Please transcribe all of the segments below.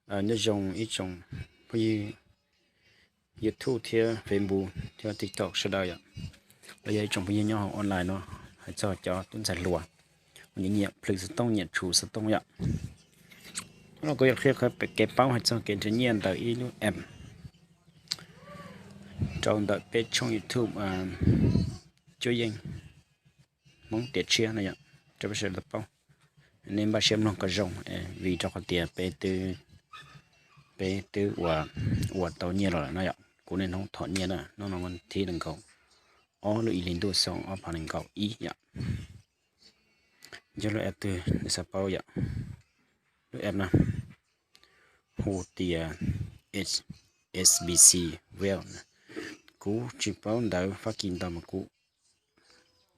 Nyob zoo ib tsoom phooj ywg YouTube thiab Facebook thiab TikTok sawv daws yom, los yog ib tsoom phooj ywg nyob hauv online no, hais txog cov tub ntxhais hluas uas nyiam plhws xov tooj, nyiam tshuv xov tooj yom. Hnub no kuv yuav qhia kev paub hais txog kev nrhiav nyiaj ntawm ib lub app rau ntawm peb tshooj YouTube Cuab Yeej Hmoob Tiam Tshiab no yom, rau peb sawv daws paub. Nej npaj siab mloog kom zoo, vim rau qhov tias peb twb, peb twb ua, ua tau nyiaj los lawm no yom. Kuv niaj hnub thom nyiaj na, hnub no vas thib nees nkaum ob lub ib hlis ntuj xyoo ob phav nees nkaum ib yom. Yog lub app twg nej xav paub yom? Lub app no hu tias S B C Wealth. Kuv tsis paub ntawv Fab Kis ntau mas kuv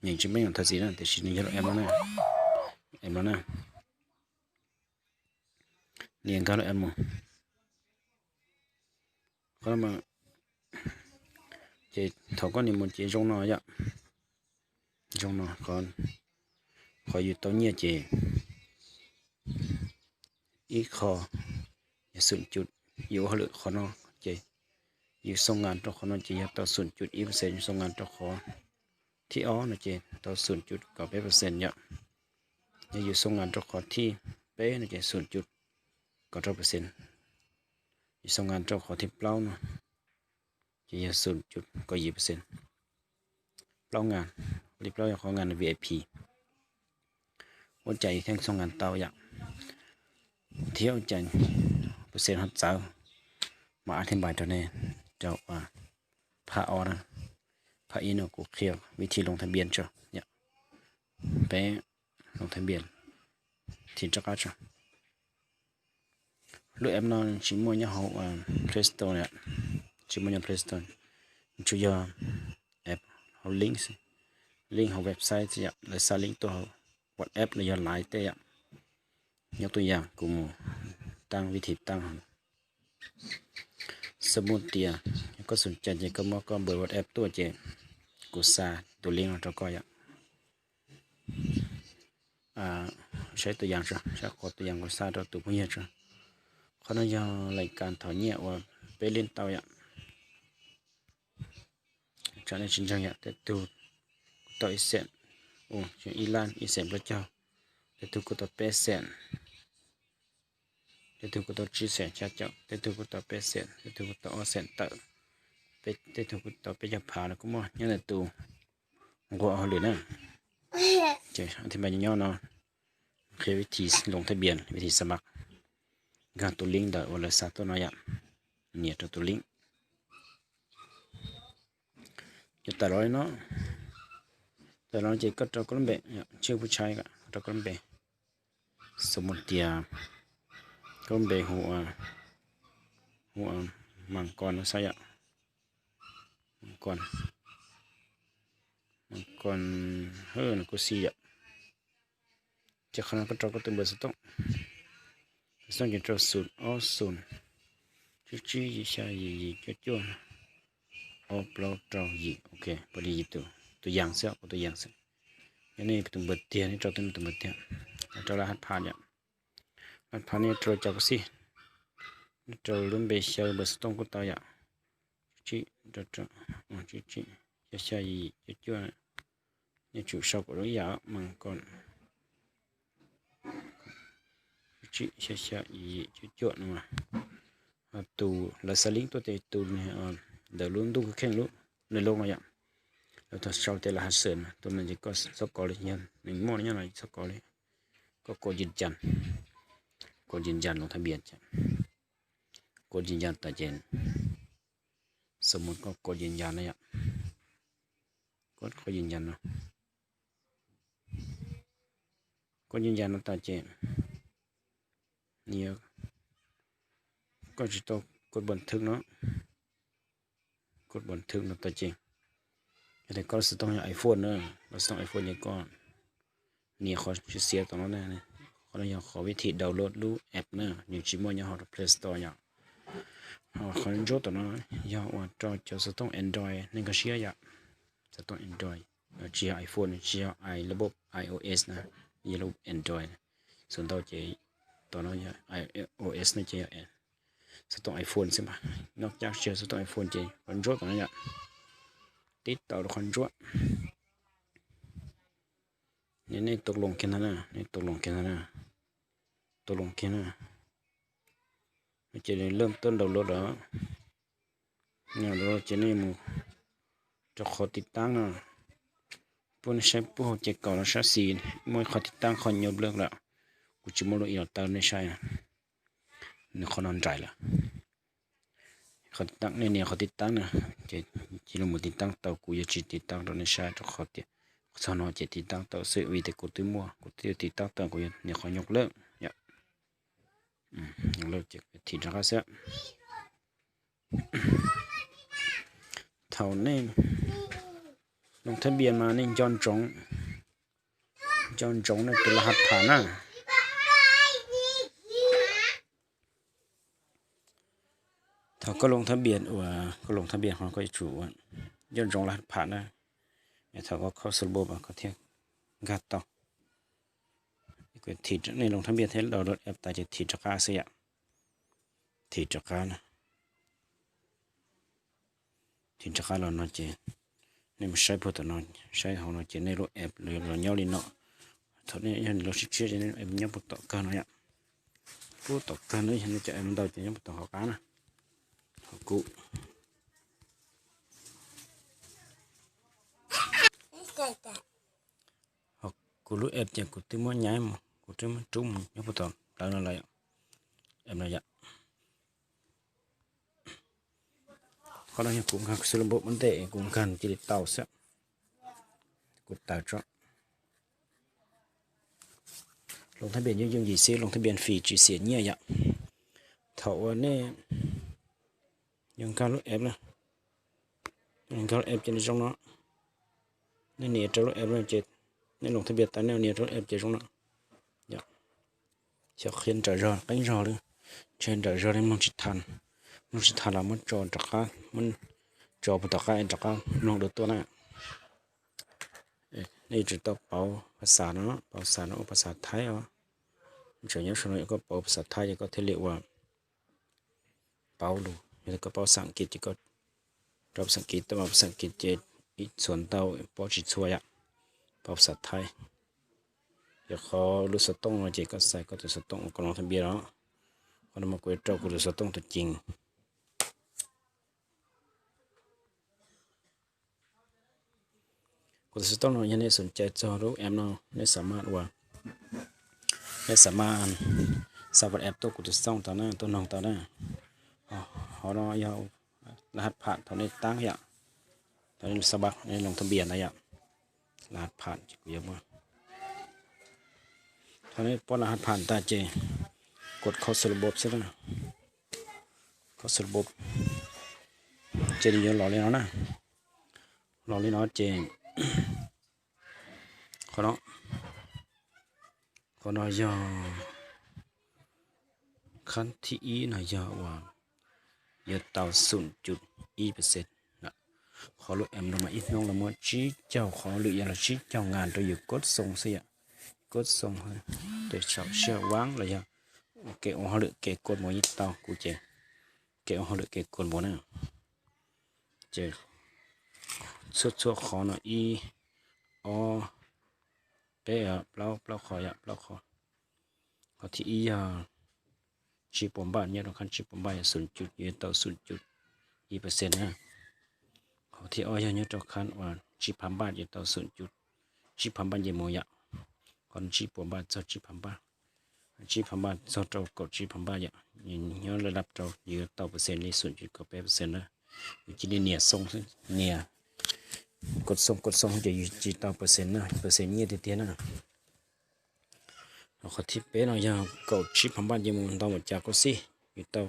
nyeem tsis meej thov txim na, tiam sis nws yog lub app no na, app no na. Nias nkag lub app mus. Qhov no ces thaum koj nias mus ces zoo no yom. Zoo no, qhov yus tau nyiaj ces ib qho yog xum cus, yus ua hauj lwm qhov no ces yus xoo nkas rau qhov no ces yog tau xum cus ib percent, yus xoo nkas rau qhov thib ob no ces tau xum cus kaum peb percent yom. Yog yus xoo nkas rau qhov thib peb no ces xum cus kaum rau percent. Yus xoo nkas rau qhov thib plaub no ces yog xum cus kaum yim percent. Plaub nkas, li plaub yog qhov nkas V I P. Ua cas yus thiaj xoo nkas tau yom, thiab ua cas percent ho txawv. Mas ab thib npais rau nej rau phab ob na, phab ib no kuv qhia vib thib loo thab npias tso, peb loo thab npias thib rov qab tso. Lub app no tsis muaj nyob hauv Play Store, tsis muaj nyob Play Store, tsuas yog app hauv link, link hauv website yom, lawv xa link tuaj hauv WhatsApp los yog Line tej yom. Nyob tus yam kuv mus tab vib thib tab. Xab mus tias yog koj xum cas ces koj muab koj npawb WhatsApp tuaj ces kuv xa tus link no rau koj yom. Saib tus yam tso, saib qhov tus yam kuv xa rau tus phooj ywg tso. Qhov no yog lais kas thom nyiaj uas peb leej tau yom. Tsam nej tsis ntseeg yom, tej tug kuj tau ib xeem, ib lab ib xeem plaub caug, tej tug kuj tau peb xeem, tej tug kuj tau tsib xeem xya caum, tej tug kuj tau peb xeem, tej tug kuj tau ob xeem tawm, tej tug kuj tau peb caug phav los kuj muaj, nyob ntawm tus nquag hauj lwm na. Ces thib npaj nyob no qhia vib thib loo thab npias, vib thib xa mas, nkag tus link ntawm uas lawv xa tuaj no yom, nias rau tus link. Yog tawm los li no, tawm los ces koj rau koj lub npe, tswj pub tshaib, rau koj lub npe. Xab mus tias koj lub npe hu, hu Mas Kos no xav yom, Mas Kos, Mas Kos, hwb no kuj xij yom. Ces qhov no koj rau koj tus npawb xov tooj, xov tooj ces rau xoom ob xoom tsib tsib xya yim yim cuaj cuaj ob plaub rau yim, ok, pab li yim tus, tus yam xwb, ua tus yam xwb. Yog nej tus npawb tiag nej rau tej tus npawb tiag, rau lab hab pha yom, lab pha nej rau cov kuj xij, nej rau lub npe xyaw npawb xov tooj kuj tau yom, tsib, tsib tsib, xya xya yim yim cuaj cuaj, nej tsum sau kom zoo ib yam Mas Kos, tsib xya xya yim yim cuaj cuaj no mas. Tus lawv xa link tuaj ces tus ntawm lub ntuj kheej lub, lub no yom, lawv tau sau tias lawv haj xwm no, tus no ces koj txhob kov li, yog nws muaj nyob no txhob kov li. Koj kov yim cas, kov yim cas loo thab npias, kov yim cas tas ces, xab mus koj kov yim cas no yom, koj kov yim cas no, koj yim cas no tas ces koj tsis tau koj npawb thwb no, koj npawb thwb no tas ces, yog tias koj lub xov tooj yog iPhone na, lub xov tooj iPhone ces koj nias qhov tsis xiav tom no, qhov no yog qhov vib thib download lub app na, nws tsis muaj nyob hauv Play Store yom. Ho qhov ntsuab tom no yog uas rau cov xov tooj Android, nej nkag siab yom, xov tooj Android, tsis yog iPhone, tsis yog i lub iOS na, yog lub Android. Xov ntau ces tom no yog iOS no ces yog xov tooj iPhone xwb mas, nyob cab tsis yog xov tooj iPhone ces qhov ntsuab tom no yom, tib tau rau qhov ntsuab. Nej tus loos kiag ntag na, nej tus loos kiag ntag na, tus loos kiag na. Ces lawv tuaj download lawm, ces nej mus rau qhov tiv taab no, pub nej saib pub hauv ces kaum los sab xis muaj ib qho tiv taab qhov nyuaj lawm, kuv tsis muaj lub ib los taw nej saib, nws qhov no nraim lawm. Qhov tiv taab, nej nias qhov tiv taab na, ces cia li mus tiv taab tau, kuv yuav tsis tiv taab rau nej saib rau qhov tias txog no ces tiv taab tau xwb vim tias kuv twb muaj, kuv twb tiv taab tau, kuv yuav nias qhov nyuaj lawm yom. Thim rov qab xwb. Thaum nej loos thab npias mas nej nco ntsoov, nco ntsoov nej tus laj has pham na. Thaum koj loos thab npias uas koj loos thab npias ho koj yuav tsum ua nco ntsoov laj has pham na. Thaum koj khauj xab laj npauj mas koj thiaj nkag tau. Thim, nej loos thab npias thiab download app tas ces thim rov qab xwb yom. Thim rov qab na. Thim rov qab los no ces nej mus saib puag tom no, saib hauv no ces nej lub app los nyob li no. Thaum nej yog lub tshiab tshiab ces nej app nyob puag tom kawg no yom. Puag tom kawg no, yog nej cov app ntau ces nyob puag tom hauv qab na. Hauv kuv, hauv kuv lub app ces kuv twb muab nyaib mus, kuv twb muab rub mus nyob puag tom plawv no lawm. App no yom. Qhov no yog kuv nkag xab laj npauj ua ntej, kuv nkag cia li tau xwb. Kuv tawm tso. Loos thab npias yooj yooj yim xwb, loos thab npias fim tsis xiam nyiaj yom. Thaum uas nej yog nkag lub app na, nkag lub app ces nws zoo no. Nej nias rau lub app no ces, nej loos thab npias tas nej nias rau lub app ces zoo no. Xyov qhia nrawm zog qeeb zog li, ntshe nrawm zog li mloog tsis tas, mloog tsis tas los muab tso rov qab, muab tso puag tom qab rov qab mloog dua tuaj na. Nej yuav tsum tau pauv phas xas no, pauv phas xas no ua phas xas Thaib os. Tseem nyob saum no, yog koj pauv phas xas Thaib ces koj thiaj li ua pauv lus, yog koj pauv phas xas Askiv ces koj rau phas xas Askiv, tab mas phas xas Askiv ces ib txhua ntau paub tsis txhua yom. Pauv phas xas Thaib, yog qhov lub xov tooj no ces koj xaiv koj tus xov tooj uas koj loos thab npias no. Qhov no mas kuv yuav rau kuv tus xov tooj tus ceev. Kuv tus xov tooj no yog nej xom cai txog lub app no, nej xa maj ua, nej xa maj xa WhatsApp tuaj kuv tus xov tooj tau na, tuaj noog tau na. Qhov no yog laj has pham thaum nej taab yom, thaum nej xa maj nej loos thab npias ntawd yom. Laj has pham ces kuv yuav muab, thaum nej paub laj has pham tas ces kod khauj xab laj npauj xwb na. Khauj xab laj npauj ces nws yuav los li no na. Los li no ces qhov no, qhov no yog khab thib ib no yog uas yuav tau xum cum ib percent. Qhov lub app no mas ib hnub los muaj tsib caug, qhov lwm yam los tsib caug nkas rau yus kod xoo xwb yom. Kod xoo, tej saum sij hawm vaab los yog kev ua hauj lwm kev kod mus yeej tau, kuv ces kev ua hauj lwm kev kod mus na. Ces txhua txhua qhov no ib, ob, peb, plaub, plaub qhov yom, plaub qhov. Qhov thib ib yog tsib puas npaj, nyob rau khab tsib puas npaj yog xum cum, yuav tau xum cum ib percent na. Qhov thib ob yog nyob rau khab uas tsib phav npaj yuav tau xum cum tsib phav npaj nce mus yom. Qhov tsib puas npaj txog tsib phav npaj, tsib phav npaj txog rau kaum tsib phav npaj yom, nyob laj laj rau yuav tau percent li xum cum kaum peb percent na. Yus cia li nias xoo xwb, nias kod xoo kod xoo ces yus tsis tau percent na, percent nyiaj tiag tiag na. Qhov thib peb no yog kaum tsib phav npaj nce mus ntau npaum cas kuj xij, yus tau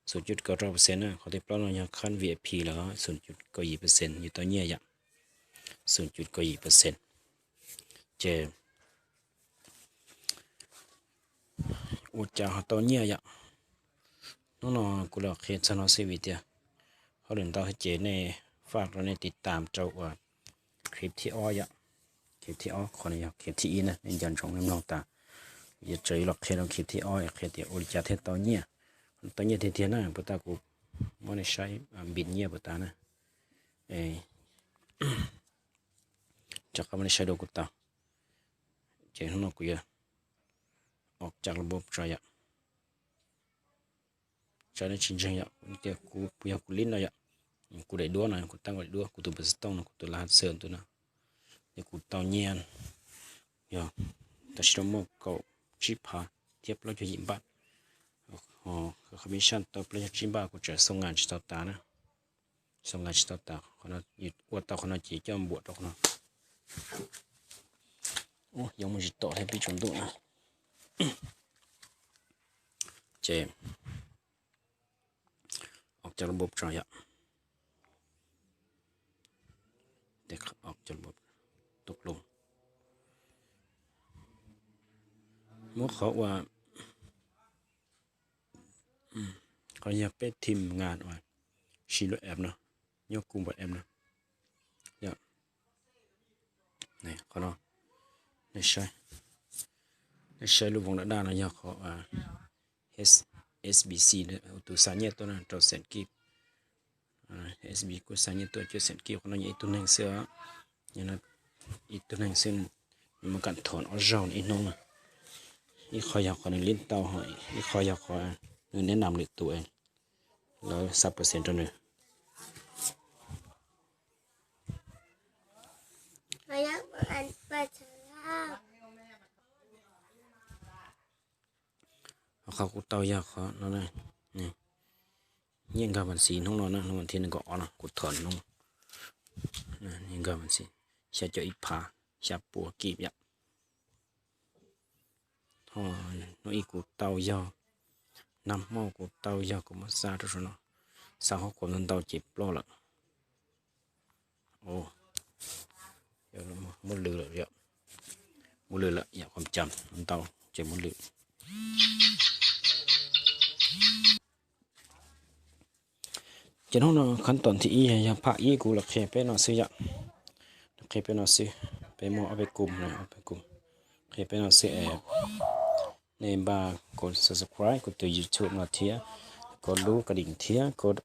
xum cum kaum rau percent na. Qhov thib plaub no yog khab V I P lawm, xum cum kaum yim percent yus tau nyiaj yom. Xum cum kaum yim percent. Ces ua cas ho tau nyiaj yom? Hnub no kuv los qhia txog no xwb vim tias hauj lwm ntau ces nej faj rau nej tiv tam rau uas clip thib ob yom. Clip thib ob, qhov no yog clip thib ib na, nej nco ntsoov nej mloog tas. Yuav tsum yuav los qhia rau clip thib ob qhia tias ua li cas thiaj tau nyiaj. Tau nyiaj tiag tiag na, puas tas kuv muab nej saib npis nyiaj puas tas na. Rov qab muab nej saib dua kuv tau. Ces hnub no kuv yuav ua cov lub npoo tso yom. Tso nej tsis ntseeg yom, tias kuv yog kuv lib no yom. Kuv daim duab no, kuv tab kuv daim duab, kuv tus npawb xov tooj no, kuv tus lav xwm ntu no. Ces kuv tau nyiaj yog tam sim no muaj kaum tsib phav thiab plaub caug yim npaj. Commission tau plaub caug tsib npaj, kuv tseem xoo ngas tsis tau tas na. Xoo ngas tsis tau tas, ua tau qhov no ces coj npuam rau qhov no. Ub, yoov mus tsis tom thiab pib tsaus ntuj na. Ces ua cov lub npoo tso yom. Tus ploog muab qhov uas qhov yog peb team ngas uas siv lub app no, nyob Google app no. Qhov no, nej saib lub voos daj daj no yog qhov S B C tus xa nyiaj tuaj na, rau xeem kib. S B kuj xa nyiaj tuaj cuaj xeem kib, qhov no yog ib tug neeg xwb, ib tug neeg xwb, nws mus kam thov ob zaug ib hnub na. Ib qho yog qhov nws lib tau, ib qho yog qhov nws neb nam lwm tus, lawv xa percent rau nws. Qhov kuv tau yog qhov no, nyiaj nkag vas xiv hnub no na, hnub vas thib nees nkaum ob no kuv thov hnub, nyiaj nkag vas xiv xya caum ib phav, xya puas kib yom. Hnub ib kuv tau yog, nag hmo kuv tau yog kuv muab xa rau saum no, xa qhov kuv ntau ntau ces ploj lawm. Muab lwm lawm, muab lwm lawm yom, qhov cam ntau ces muab lwm. Ces hnub no khab tom thib ib yog phaj ib, kuv los qhia peb no xwb yom. Los qhia peb no xwb, peb muaj ob peb kum, ob peb kum, qhia peb no xwb es nej npaj kov subscribe kuv tus YouTube no thiab, kov lub kas dim thiab kov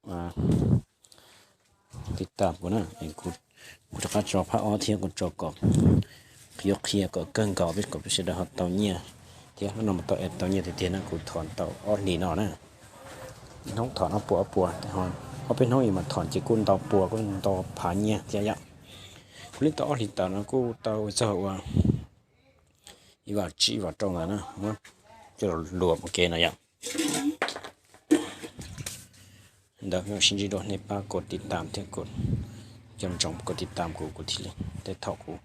tiv tam kuv na. Kuv rov qab tso phaj ob thiab kuv tso kom, kuv yuav qhia kom kawg nkaus peb kom peb sawv daws ho tau nyiaj thiab. Hnub no mas tau es tau nyiaj tiag tiag na, kuv thov tau ob hlis no na. Ib hnub thov ob puas ob puas, ob peb hnub yus mas thov ces kuj ntau puas kuj ntau phav nyiaj thiab yom. Kuv li tau ob hlis tawm no kuj tau txog ua ib vam tsib vam rau ntawd na, muab coj los luam ua ke no yom. Ntawd sib ntsib dua, nej pab kov tiv tam thiab, cov ntsoov kov tiv tam kuv, kuv thiaj li tej thaum kuv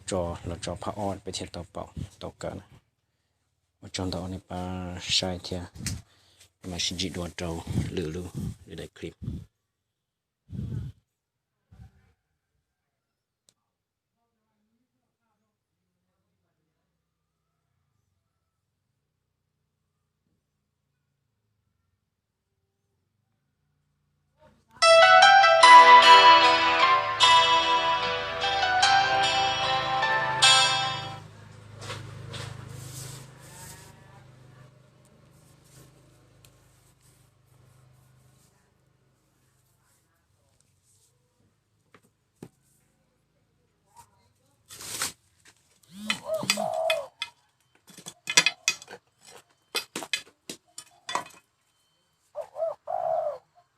tso los tso phaj ob peb thiaj tau paub tau kawm na. Ua tsaug ntau nej pab saib thiab, mam sib ntsib dua rau lwm lub, lwm daim clip.